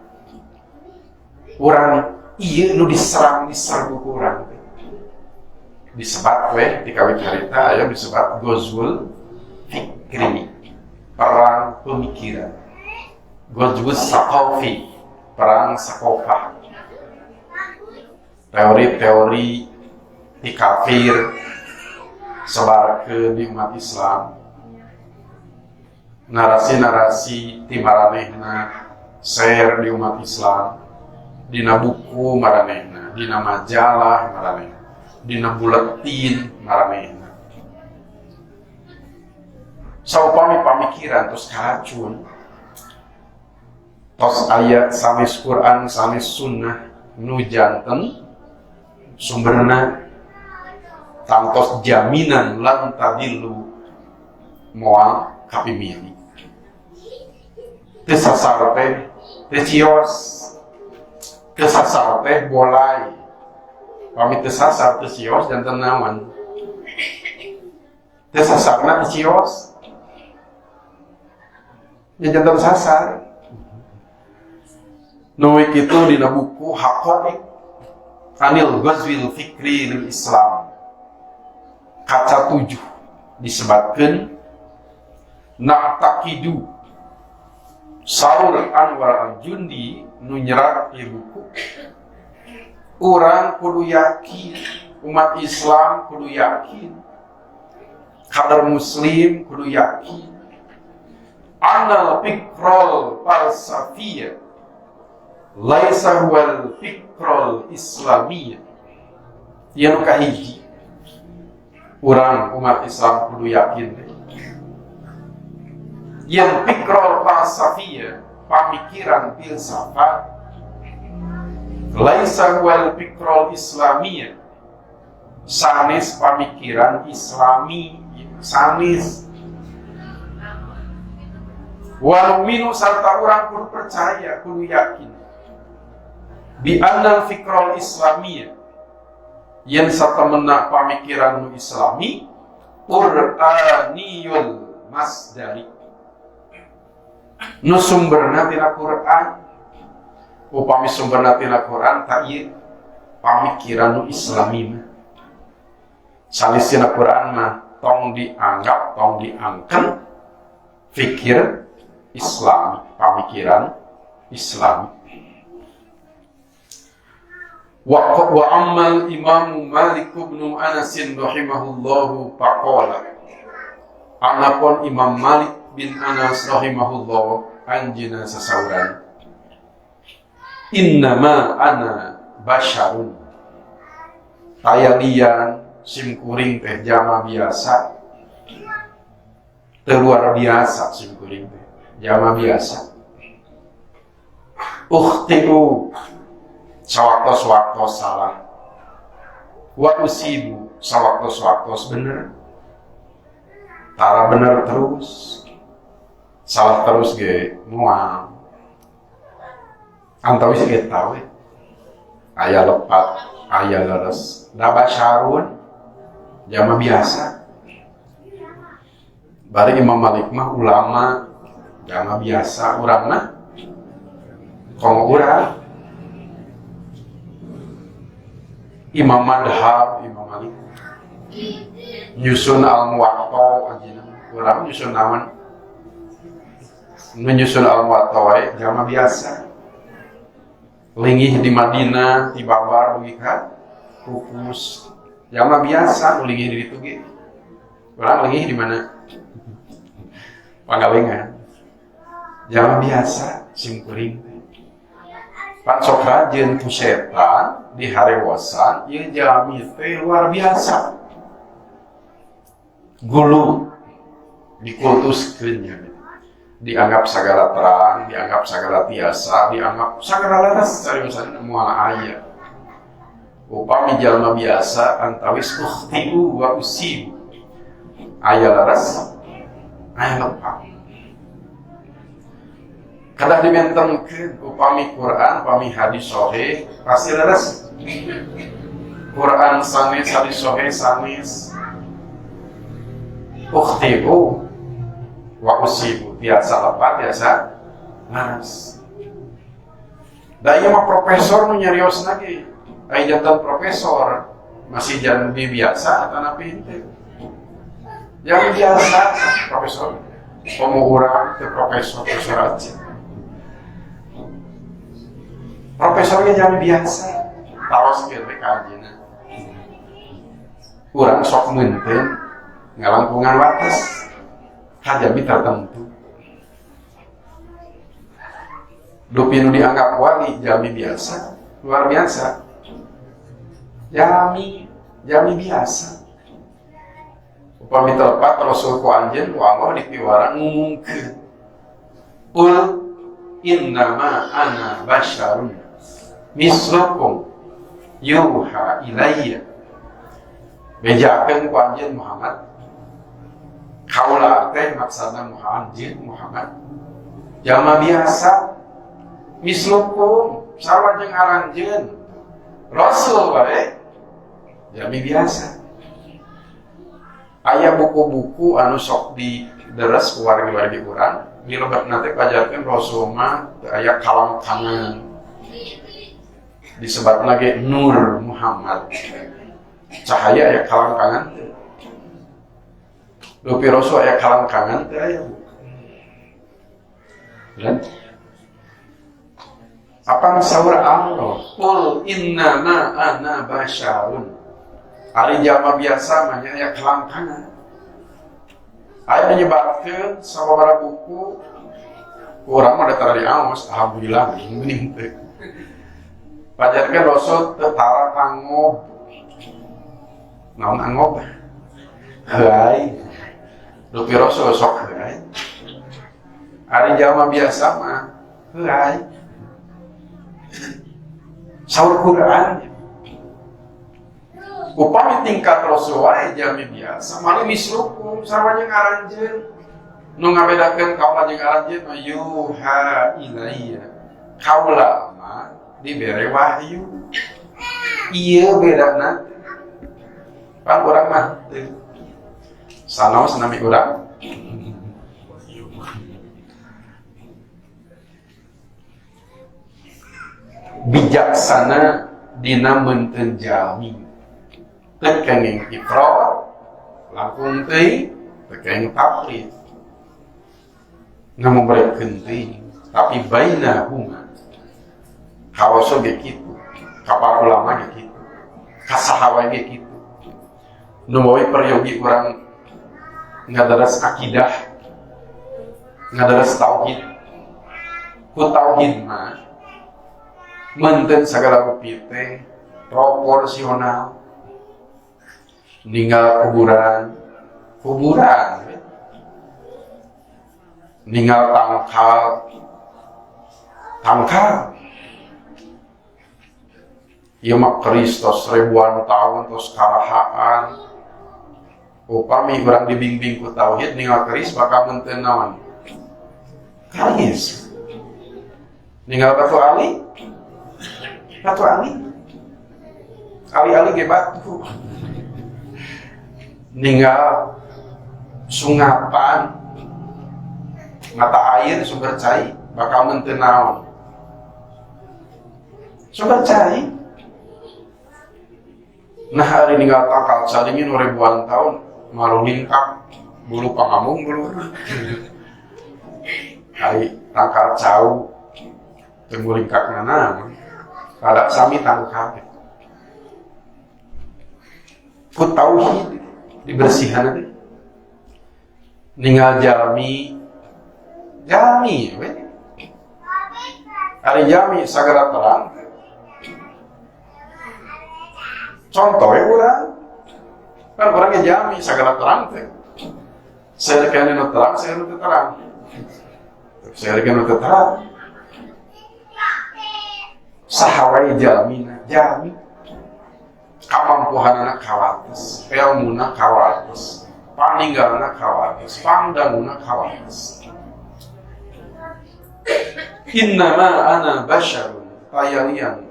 urang ieu nu diserang diserbu ku urang teh. Disebat we di kawit harita aya disebat Ghazwul Fikri, perang pemikiran. Ghazwus Saqafi, perang sakofah. Teori-teori ti kafir sebar ke di umat Islam. Narasi-narasi ti maranehna share di umat Islam, dina buku maranehna, dina majalah maranehna, dina buletin maranehna. Saupami pamikiran terus karacun. Tos ayat sanes Quran sanes sunnah nu janten sumberna tangtos jaminan lan tadilu moal kapimili. Teu sasar teh teu cios, teu sasar teh bolai. Pami teu sasar teu cios janten naon? Teu sasarna teu cios. Nya janten sasar. Nu kitu dina buku Haqaiq Anil Ghazwil Fikri lil Islam kaca 7 disebatkeun na'taqidu Saur Anwar Al-Jundi nu nyerat ieu buku urang kudu yakin, umat Islam kudu yakin, kader muslim kudu yakin anal fikrul falsafiyah laisa huwal fikrul islamiyah. Ieu nu kahiji urang umat Islam kudu yakin yang fikrul falsafiyah, pamikiran filsafat, laisa huwal fikrul islamiyah, sanes pamikiran islami, sanes. Waluminu sarta urang kudu percaya, kudu yakin bi annal fikrul islamiyah yen satemena pamikiran nu islami Qur'aniyul masdari, nu sumberna tina Quran. Upami sumberna tina Quran tak ieu pamikiran nu islami mah. Salisina Quran mah tong dianggap, tong diangken fikir Islam, pamikiran Islam. Wa ammal Imam Malik bin Anas rahimahullahu faqala. Anapun Imam Malik bin Anas rahimahullah anjeunna sasauran, innama ana basyarun. Tayalian sim kuring teh jama biasa. Teu luar biasa sim kuring teh, jama biasa. Ukhtiu sawaktos-waktos salah. Wa usibu sawaktos-waktos bener. Tara bener terus, salah terus ge moal. Antawis eta we. Aya lepat, aya leres. Da basyarun jama biasa. Bari Imam Malik mah ulama jama biasa, urang mah komo urang. Imam madhab Imam Malik nyusun Al-Muwatta anjeunna, urang nyusun naon? Menyusun Al-Muwatta wae jama biasa. Lingih di Madinah di Babar dugi ka Pupus. Jama biasa nu lingih di ditu ge. Urang lingih di mana? Pangalengan. Jama biasa sim kuring. Pan sok rajin ku setan di harewosan ieu jalmi teh luar biasa. Gulu dikultuskeun nya. Dianggap sagala terang, dianggap sagala tiasa, dianggap sagala leres sariusan moal aya. Upami jalma biasa antawis ukhtiu wa usib. Aya leres, aya lepak. Kedah dimentengkeun upami Quran, upami hadis sahih pasti leres. Quran sanes, hadis sahih sanes. Ukhtiu wa usibu, biasa lepat, biasa leres. Da ieu mah profesor nu nyariosna ge. Ai jantan profesor masih jangan biasa atanapi henteu. Yang biasa profesor. Komo urang teu profesor, profesor aja. Profesornya jangan biasa. Taros kieu teh ka anjeunna. Urang sok meunteun ngalangkungan wates kajabi tertentu. Dupi nu dianggap wali jami biasa, luar biasa. Jami, jami biasa. Upami telepat Rasul ku anjeun ku Allah dipiwarang ngumungkeun. Qul innama ana basyarun mislukum yuha ilayya. Bejakeun ku anjeun Muhammad. Kaula teh maksana anjeun Muhammad. Jalma biasa mislukum sarua jeung aranjeun. Rasul bae jami biasa. Aya buku-buku anu sok dideres ku wargi-wargi urang, dilebetna teh pajarkeun Rasul mah teu aya kalangkangan. Disebatna ge Nur Muhammad. Cahaya aya kalangkangan teh. Dupi Rasul aya kalangkangan teh aya. Ya. Apa saur Allah? Qul innama ana basyarun. Ari jalma biasa mah nya aya kalangkangan. Aya nyebatkeun sababaraha buku urang mah da tara diaos, alhamdulillah geuning teh. Pajarkeun Rasul teu tara angob. Naon angob? Heuay. Dupi Rasul sok heuay. Ari jalma biasa mah heuay. Saur Quran. Upami tingkat Rasul wae jalmi biasa, mali mislukum sarua jeung aranjeun. Nu ngabedakeun kaula jeung aranjeun mah yuha ilayya. Kaula mah dibere wahyu. Ieu bedana. Pan urang mah teu. Sanaos nami urang. Bijaksana dina meunteun jalmi. Teu kenging ifrat langkung teuing, teu kenging tafrit. Ngamuberekeun teuing, tapi bainahuma. Ka Rasul ge kitu, ka para ulama ge kitu, ka saha wae ge kitu. Nu mawi peryogi urang ngadaras akidah, ngadaras tauhid. Ku tauhid mah menten sagala rupi teh proporsional. Ninggal kuburan, kuburan, ninggal tangkal, tangkal. Ieu mah keris tos ribuan tahun tos karahaan. Upami urang dibimbing ku tauhid ninggal keris bakal menten naon? Keris. Ninggal batu ali? Batu ali. Ali-ali ge batu. Ninggal sungapan mata air sumber cai bakal menten naon? Sumber cai. Nah hari ninggal tangkal caringin ribuan tahun malu lingkap bulu pangamung bulu. Hari tangkal cau temu lingkap mana? Kada sami tangkal. Ku tauhid dibersihan nanti. Ninggal jalmi, jalmi, we. Hari jalmi sagala terang. Contohnya orang, kan orangnya jami sagala terang teh. Saya kena nu terang, saya nu terang. Saya kena nu terang. Saha wae jalmina, jami. Kamampuhanana kawates, ilmuna kawates, paninggalna kawates, pangdanguna kawates. Innama ana basyarun tayalian.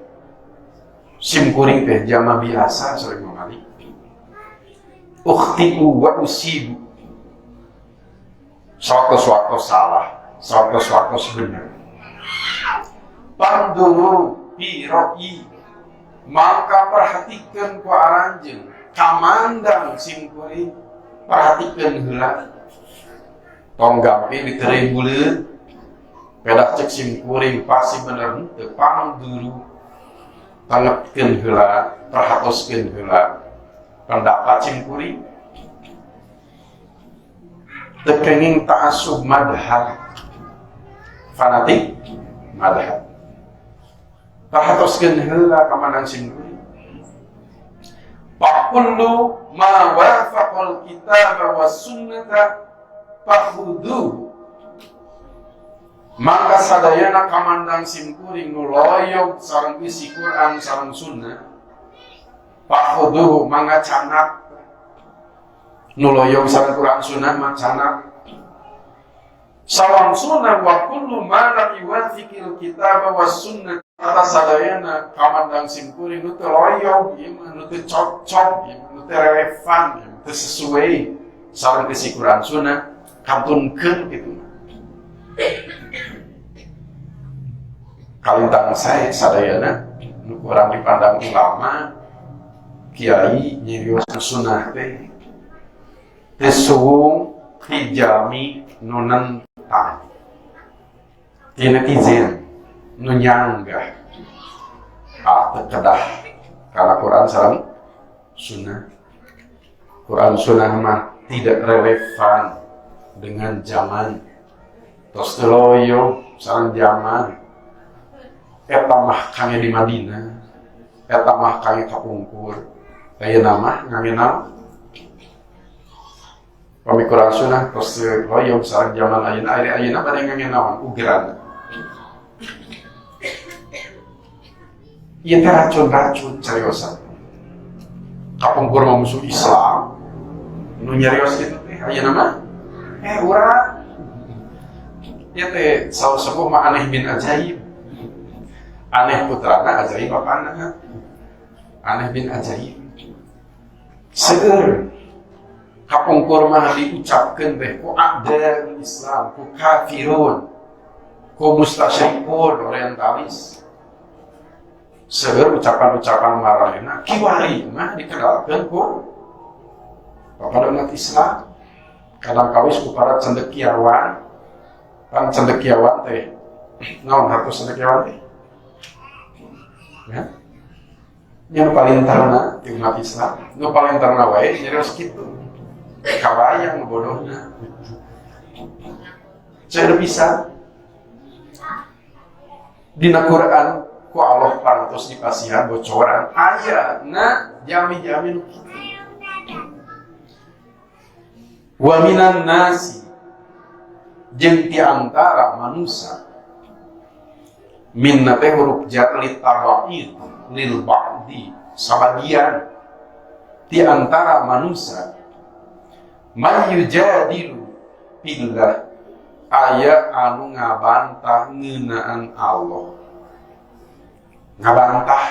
Simkuring teh jama biasa sering mengali. Ukhti'u wa usibu. Sewaktu-sewaktu salah, sewaktu-sewaktu benar. Panduru bi ra'yi, maka perhatikan ku aranjeun, kamandang simkuring, perhatikan heula. Tong gampil diterei buleut, pedah cek simkuring pasti bener henteu, panduru. Tanggapkeun heula, perhatoskeun heula pendapat simkuring. Teu kenging ta'assub madhab, fanatik madhab. Perhatoskeun heula kamanang simkuring. Fa kullu ma wafaqal kitab was sunnata fakhuduhu. Maka sadayana kamandang simkuring nu loyog sareng isi Quran sareng sunnah, fakhuduhu mangga canak. Nu loyog sareng Quran sunnah mah canak. Sawang sunnah wa kullu ma lam yuwafiqil kitab was sunnah. Kata sadayana kamandang simkuring nu teu loyog ieu mah, nu teu cocok ieu mah, nu teu relevan ieu mah, teu sesuai sareng isi Quran sunnah, kantunkeun kitu mah. Kalintang saya sadayana nu kurang dipandang ulama kiai nyirios sunnah teh teh suwung ti jalmi nu nentang ti netizen nu nyanggah teu kedah kana Quran sareng sunnah. Quran sunnah mah tidak relevan dengan zaman, tos teu loyo sareng zaman. Eta mah kange di Madinah, eta mah kange kapungkur, ayeuna mah ngange naon? Pami Quran sunnah tos teu loyo sareng zaman ayeuna, ari ayeuna bade ngange naon? Ugeran. Ieu teh racun-racun cariosan. Kapungkur mah musuh Islam, nu nyarios kitu teh ayeuna mah urang. Ieu teh saur sepuh mah aneh bin ajaib. Aneh putrana ajaib bapana. Aneh bin ajaib. Seueur kapungkur mah diucapkeun teh ku a'dal Islam, ku kafirun, ku mustasyriqun orientalis. Seueur ucapan-ucapan maranehna kiwari mah dikenalkeun ku kepada umat Islam, kadang kawis ku para cendekiawan. Pan cendekiawan teh naon hartos cendekiawan teh ya nya, nu palintarna di umat Islam, nu palintarna wae nyarios kitu, kabayang nu bodohna. Saya bisa dina Quran ku Allah parantos dipasihan bocoran aya na jami-jami nu kitu. Wa minan nasi, jeung ti antara manusia. Minna teh huruf jar litaba'id, lil ba'di, sabagian. Ti antara manusia, man yujadilu fillah, aya anu ngabantah ngeunaan Allah, ngabantah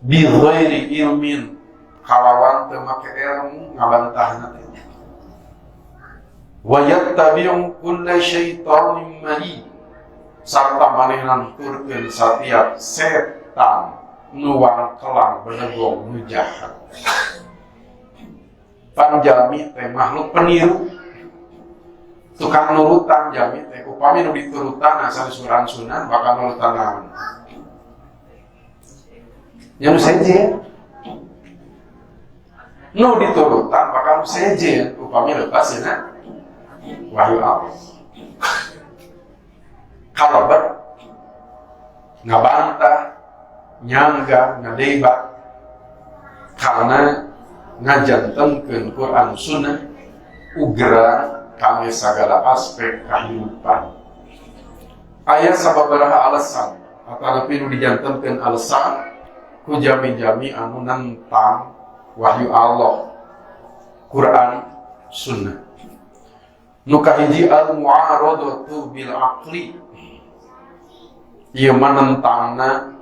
bi ghairi ilmin, kalawan teu make ilmu ngabantahna teh, wa yattabi'u kulla syaitanin marid, sarta manehna nuturkeun satiap setan nu wangkelang bedegong nu jahat. Panjalmi teh makhluk peniru, tukang nurutan. Jalmi teh upami nu diturutan asal Quran sunnah, bakal nurutan naon? Nya nu sejen. Nu diturutan bakal nu sejen upami lepas ya wahyu Allah. Kalebet ngabantah, nyangga, ngadebat karena ngajantenkeun Quran sunnah ugeran kangge sagala aspek kehidupan. Aya sababaraha alasan atau nu dijantenkeun alasan ku jami-jami anu nentang wahyu Allah, Quran sunnah. Nu kahiji, al mu'aradatu bil aqli. Ieu mah nentangna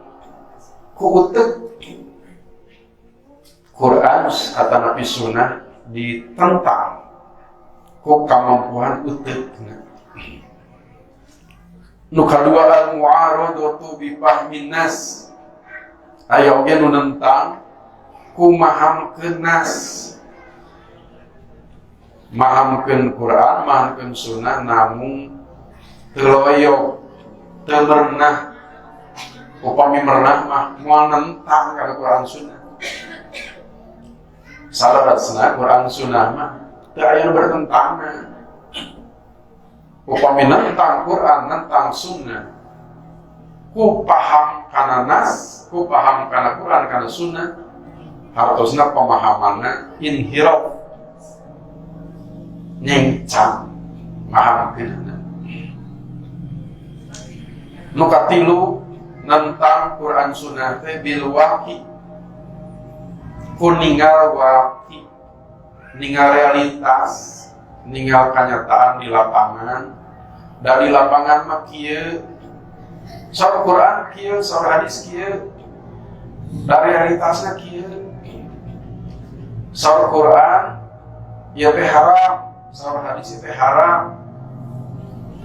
ku utek. Quran atanapi sunnah ditentang ku kamampuan utekna. Nu kadua, al mu'aradatu bi fahmin nas. Aya oge nu nentang ku mahamkeun nas. Mahamkeun Quran, mahamkeun sunnah, namung teu loyo, teu merenah. Upami merenah mah moal nentang kana Quran sunnah. Saleresna Quran sunnah mah teu aya nu bertentangan. Upami nentang Quran, nentang sunnah, ku paham kana nas, ku paham kana Quran, kana sunnah, hartosna pemahamanna inhiraf, nyengcang mahamkeunna. Nu katilu, nentang Quran sunnah teh bil waqi, ku ningal waqi, ningal realitas, ningal kenyataan di lapangan. Dari lapangan mah kieu, saur Quran kieu, saur hadis kieu, dari realitasnya kieu. Saur Quran ieu teh haram, saur hadis ieu teh haram,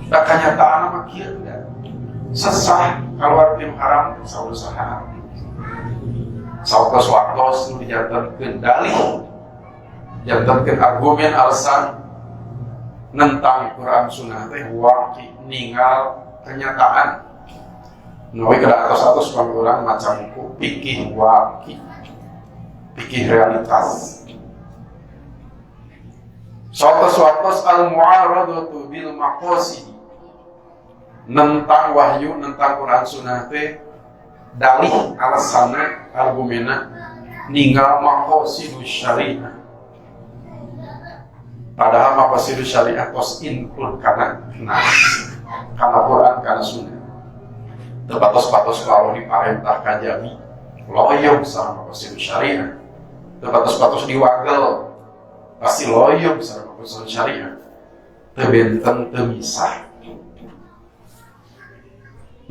da kenyataan mah kieu da sesah keluar tim haram. Saur saha? Saurtos-waktos nu dijantenkeun dalih, jantenkeun argumen, alasan nentang Quran sunnah teh waqi, ningal kenyataan. Nu we kada atos-atos pami urang maca buku fikih waqi, fikih realitas. Saurtos-waktos al mu'aradatu bil maqasid. Nentang wahyu, nentang Quran sunnah teh dalih, alasanna, argumenna ningal maqasidus syariah. Padahal maqasidus syariah tos include kana nas, kana Quran, kana sunnah. Teu patos-patos kalau diparentah ka jami loyong sareng maqasidus syariah. Teu patos-patos diwagel pasti loyong sareng maqasidus syariah. Teu benten, teu misah.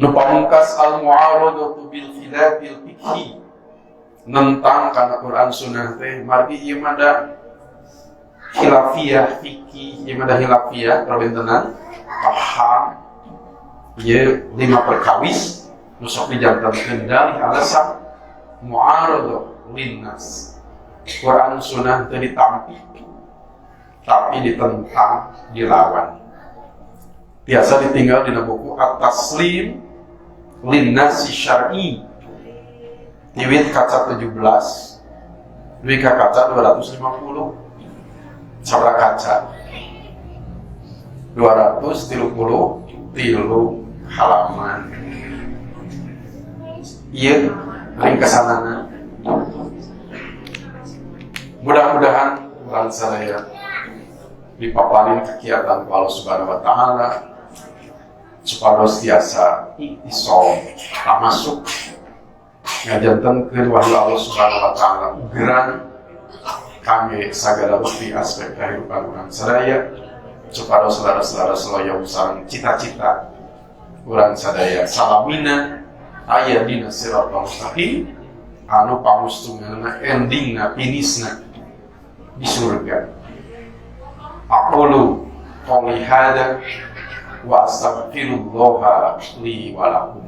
Nu pamungkas, al mu'aradatu bil khilafil fikhi. Nentang kana Quran sunnah teh margi ieu mah da khilafiyah fikih, ieu mah da khilafiyah perbentenan paham. Ieu lima perkawis Nu sok dijantenkeun dalih alasan mu'aradah linnas. Quran Sunnah teu ditampi, tapi ditentang, dilawan. Biasa ditinggal dina buku At-Taslim Linnasi Syar'i, tiwit kaca 17 dugi ka kaca 250. Sabaraha kaca? 233 halaman. Iya, ringkesanana. Mudah-mudahan urang sadaya dipaparin kegiatan ku Allah Subhanahu wa Taala supados tiasa i'tisom, tamasuk, ngajantenkeun wahyu Allah Subhanahu wa Taala ugeran kangge sagala rupi aspek kehidupan urang sadaya, supados saudara-saudara seloyong sareng cita-cita urang sadaya salamina aya dina siratal mustaqim anu pangustunganna, endingna, finisna di surga. Aqulu qouli hada wa astaghfirullah li wa lakum.